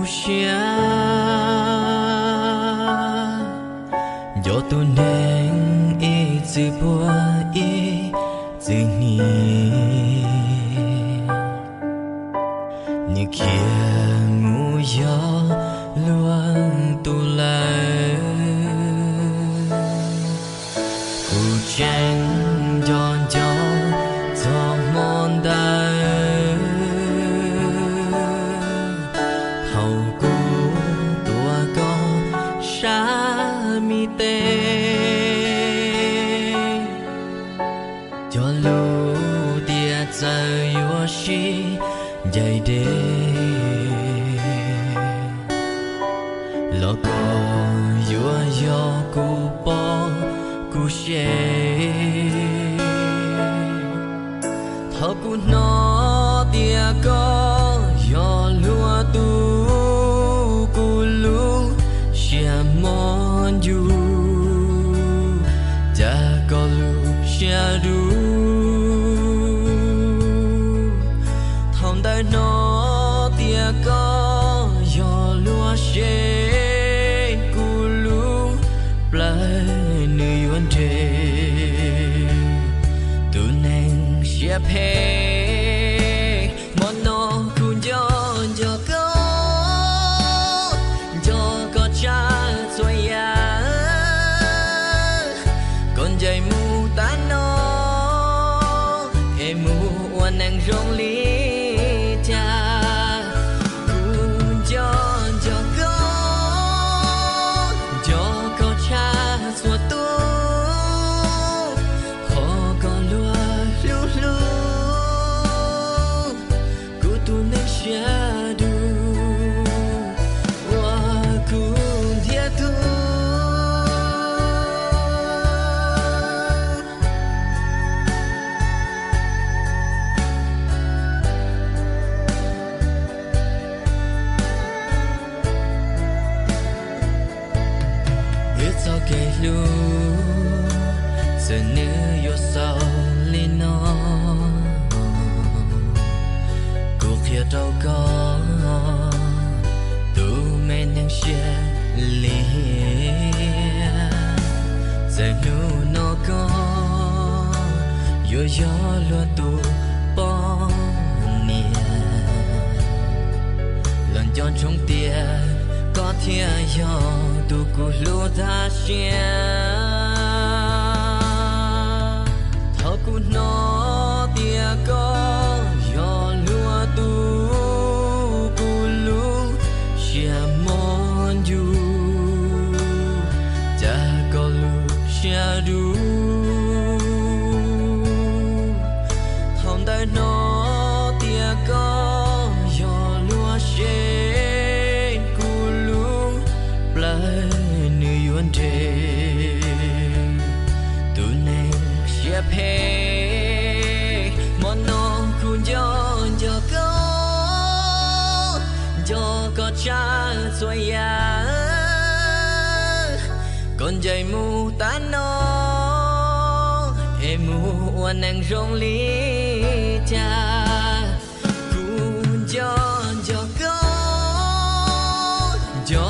siab, nco tus neeg ib txwm puag ib txwm hniav, nws khiav mus yog luag tus lawm. Kuv tseem nco nco txog hmo ntawd, thaum kuv tuav koj sab me tes, cog lus tias txawm yuav sib ncaim deb los koj yuav yog kuv poj kuv sev. Thaum kuv hnov tias koj yog luag tus, kuv lub siab mob ncuj, cas koj lub siab dub. Thaum ntawd hnov tias koj yog luag sev, kuv lub plawv nws yuav nres. Tus neeg siab phem, hmo no kuv nco nco koj, nco koj tshaj txhua yam. Koj ncaim mus tas no es mus ua neeg zoo li cas? Kuv nco nco koj, nco koj tshaj txhua tus, qhov koj luag hlub hlub kuv tus neeg siab dub uas kuv ntiag tug. Wb txoj kev hlub txawm nws yuav xaus li no, kuv qhia rau koj tus me neeg siab lim hiam. Txawm hnub no koj yuav yog luag tus poj niam, los nco ntsoov tias koj thiaj yog tus kuv hlub tas siab. Thaum kuv hnov tias koj yog luag tus, kuv lub siab mob ncuj, cas koj lub siab dub. Thaum ntawd hnov tias koj yog luag sev, kuv lub plawv nws yuav nres. Tus neeg siab phem, hmo no kuv nco nco koj, nco koj tshaj txhua yam. Koj ncaim mus tas no es mus ua neeg zoo li cas? Kuv nco nco koj, nco